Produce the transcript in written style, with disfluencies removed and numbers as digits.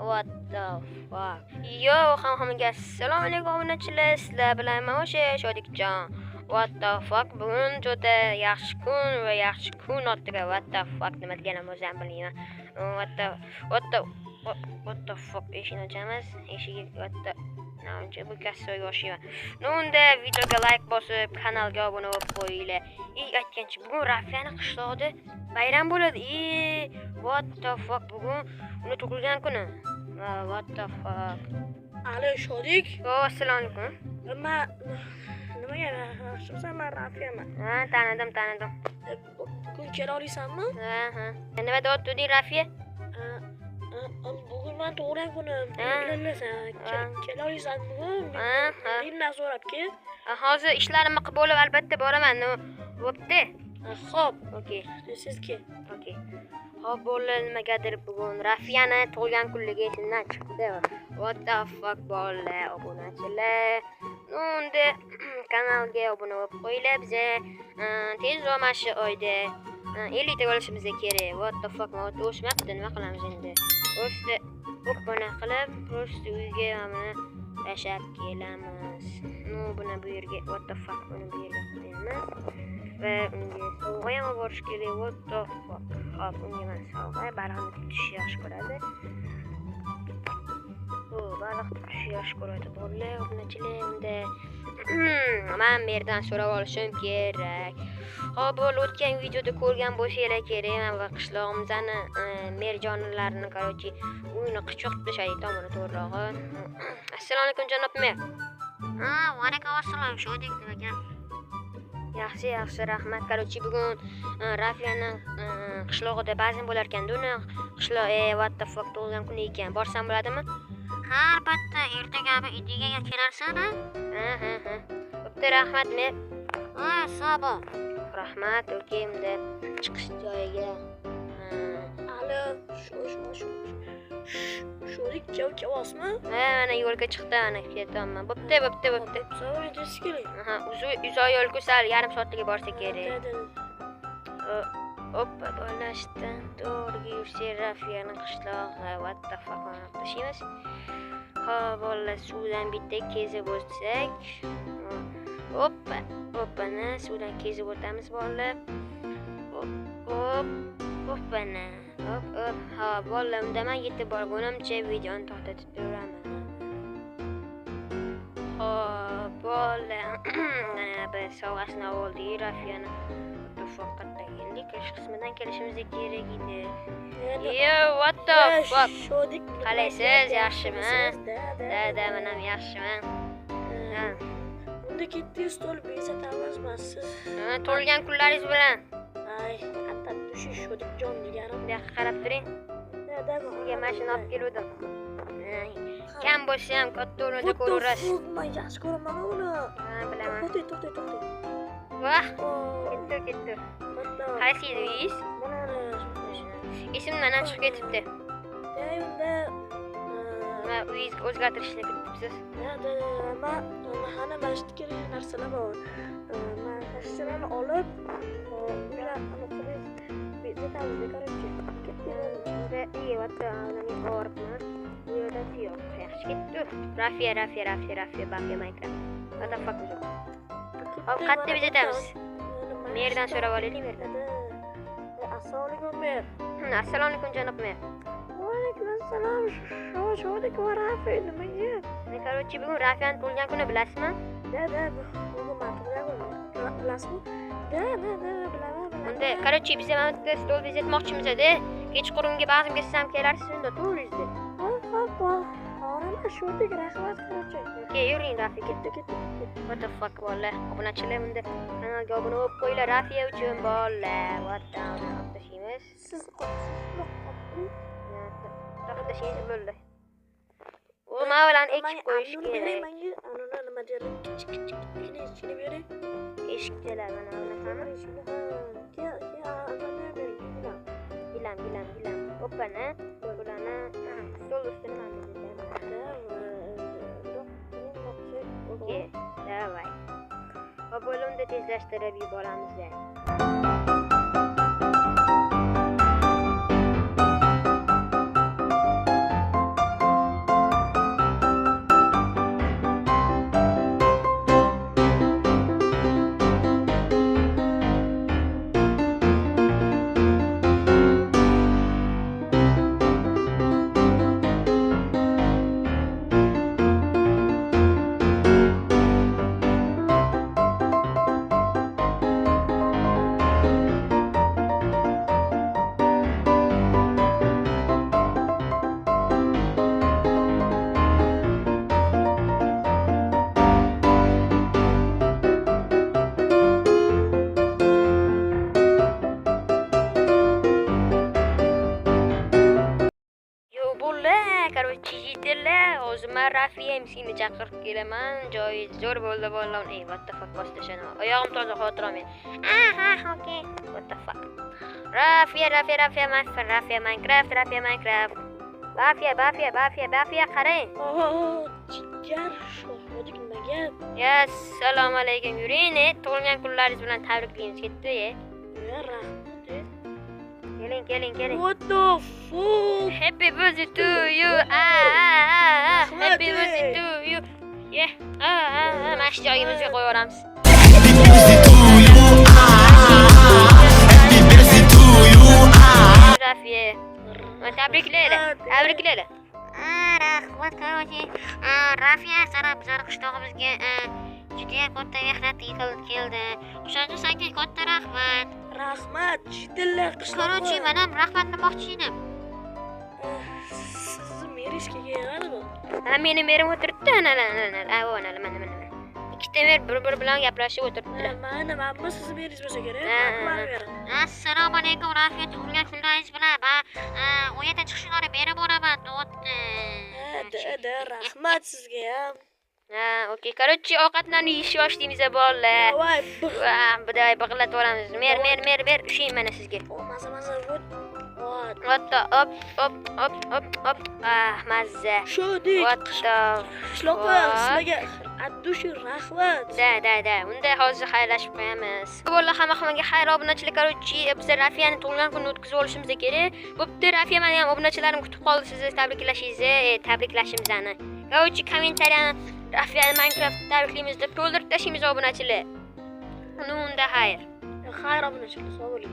What the fuck? Yo, hammaga assalomu alaykum obunachilar. Sizlar bilan men o'sha Shodikjon. What the fuck? Bugun juda yaxshi kun va yaxshi kun ortiga what the fuck nima deganim o'zim bilmayman. What the fuck? Eshikni ochamiz. Eshigi what the uncha bu kassaga o'xshayman. Ну unda videoga like bosib, kanalga obuna bo'lib qo'yinglar. Aytgancha bugun Rafiyani qishlog'ida bayram bo'ladi. What the fuck? Bugun uni tug'ilgan kuni. What the fuck? Alo Shodik. Assalomu alaykum. Nimaga yaxshimisan? Men Rafiyaman. Ha, tanidim. Bugun kela olasanmi? Ha. Nima deyapti Rafiya? Bugun men tug'ilgan kunim. Bilasan, kela olasan bugun? Ha. Mendan so'rab kel. Hozir ishlarimni qilib bo'lib albatta boraman. Bo'pti. Xo'p, okey. Siz kel. Okey. Xo'p, bolalar nimagadir bugun Rafiyani tug'ilgan kunligi esimdan chiqdi. What the fuck bolalar, obunachilar. Unda kanalga obuna bo'lib qo'yinglar. Biza tezroq mana shu oyda 50 ta bo'lishimiz kerak. What the fuck, mana o'smabdi, nima qilamiz endi? Просто buni qilib, просто uyga mana tashlab kelamiz. Ну, buni bu yerga, what the fuck, buni bu yerga qo'yamiz. Va unga sovg'a ham borish kerak. What the fuck. Hop, unga mana sovg'a, baliqni tutishni yaxshi ko'radi. Bu baliq tutishni yaxshi ko'radi bolalar, obunachilar. Unda men bu yerdan so'rab olishim kerak. Hop, bo'l, o'tgan videoda ko'rgan bo'lsanglar kerak, men va qishlog'imizni merjonlarni, короче, uyini qichoq tashlaydi tomoni to'g'rirog'i. Assalomu alaykum janob mer. Ha, va alaykum assalom, Shodik nima gap? Yaxshi, rahmat. Короче, bugun Rafiyani qishlog'ida bazm bo'lar ekanda, uni qishloq, what the fuck tug'ilgan kuni ekan. Borsam bo'ladimi? Ha, albatta, ertaga idiga kelarsan-a? Ha. Bo'pti, rahmat mer. Ha, sog' bo'l. Rahmat, okey, unda chiqish joyiga. Alo, Shodik kelyapsizmi? Ha, mana yo'lga chiqdi, mana ketyapman. Bo'pti. Sog' keling. Aha, uzoq yo'l-ku, sal yarim soatga borsa kerak. Oppa, bo'lashdan to'g'riga yursak Rafiyani qishlog'i. What the fuck, mana tashlaymiz. Ha, bolalar, suvdan bitta kezib o'tsak. Oppa, oppani suvdan kezib o'tamiz bolalar. Hop, oppani. Hop. Ha, bolalar, unda men yetib borgunimcha videoni to'xtatib turaman. Hop, bolalar, mana biz sovg'asini oldik Rafiyani. Faqatda keldik, kirish qismidan kelishimiz kerak edi. Yo, what the fuck? Shodik, qalaysiz, yaxshimi? Da, men ham yaxshiman. Ha. Unda ketdik, stol bezatamiz siz. Ha, tug'ilgan kunlaringiz bilan. Ay, atab tushish Shodikjon deganim. Bu yoqqa qarab turing. Da, sizga mashina olib keluvdim. Kam bo'lsa ham katta o'rnida ko'raverasiz. Men yaxshi ko'raman uni. Ha, bilaman. To'xtang. Vah, ketdi. Qaysi edi uyingiz? Mana. Esimdan ham chiqib ketibdi. Unda nima uyingizni o'zgartirishni kutibsiz? Da, men hali mana shu kerak narsalar bor. Men narsalarni olib, ularni qilib bezatamiz, короче. Ketdi. Unda, what the, men og'ribman. Bu yerda yo'q. Yaxshi ketdi. Rafiya, Bafiya Minecraft. What the fuck bu? Hop, qayerda bezatamiz? Merdan so'rab olaylik, merdan. Assalomu alaykum mer. Assalomu alaykum janob mer. Va alaykum assalom. Shodik va Rafiya nima gap? Короче, bugun Rafiyani tug'ilgan kuni, bilasizmi? Da, bugun men tug'ilgan kunim. Bilasizmi? Da, bilaman. Unda, короче, biz mana bu yerda stol bezatmoqchimiz-da. Kechqurungi bazmga siz ham kelarsiz unda, to'g'ringizda. Hop. Boraman Shodik, rahmat, короче. Okey, yuring Rafiya, ketdi. What the fuck bolalar, obunachilar, unda kanalga obuna bo'lib qo'yinglar Rafiya uchun bolalar. What the tashlaymiz. Siz tashlaymiz bo'ldi. U mana bilan ekib qo'yish kerak. Menga anuni nima deydi? Kichik eshikni bering. Eshikchalar mana bunaqami? Eshikni, ha. Ke, bering, Gilam. Oppani, bularni stol ustini mana bezatamiz. Okey, давай. Hop, unda tezlashtirib yuboramiz. Короче, jiddilar, hozir men Rafiya MC'ni chaqirib kelaman. Joyi zo'r bo'ldi bolalar. Ey, what the fuck, boshlashani. Oyog'im toza, xavotir olmang. Aha, okey. What the fuck? Rafiya, Rafiya, Rafiya, Minecraft, Rafiya, Minecraft, Rafiya, Minecraft. Bafiya, Bafiya, Bafiya, Bafiya, qarang. Oh, jigar shohrodik, nima gap? Ya, assalomu alaykum. Yuring, tug'ilgan kunlaringiz bilan tabriklaymiz. Ketdi, e. Ya, rahmat. E. Keling, keling, keling. What the fuck? Happy birthday to you. Ah, ah, ah, ah. Happy Rahmat, birthday ey. to you. Yeah. Ah, ah, ah. Mana shu joyimizga qo'yib yuboramiz. Happy birthday to you. Ah, happy birthday to you. Ah. Rafiya. Tabriklaylar. Tabriklaylar. Ah, rahmat, короче. Rafiya sana bizani qishlog'imizga judayam katta mehnat qilib keldi. O'shaning uchun senga katta rahmat. Rahmat, jiddilar qishloq. Короче, men ham rahmat demoqchi edim. Sizni meringiz kelganmi? Ha, meni merim o'tiribdi. Ana, ana, ana, ana, ana, mana, mana, mana. Ikkita mer bir-biri bilan gaplashib o'tiribdilar. Mana, mana sizni meringiz bo'lsa kerak. Ha, Mana ha. beri. Assalomu alaykum, Rafiya, tug'ilgan kunlaringiz bilan. Men u yerda chiqishini berib boraman, deyapti. Ha, da, da, rahmat sizga ham. Ha, okey. Короче, ovqatlarni yeyishni boshlaymiz, bolalar. Давай, big. Va, bunday big'illatib yuboramiz. Mer, mer, mer, mer, ushlang mana sizga. O, maza, maza, вот. Вот. What the op, op, op, op, op. Ah, mazza. Shudik. What the Qishloqqa fuck? sizlarga от души rahmat. Да, да, да. Unda hozir xayrlashib qo'yamiz. Bolalar, hamma hammaga xayr, obunachilar. Короче, biz Rafiyani tug'ilgan kunini o'tkazib olishimiz kerak. Bo'pti, Rafiya, meni ham obunachilarim kutib qoldi sizni tabriklashingizni, tabriklashimizni. Короче, kommentariyani Rafiyani Minecraft tabriklaymiz deb to'ldirib tashlaymiz, obunachilar. Uni unda xayr. Xayr, obunachilar, sog' bo'ling.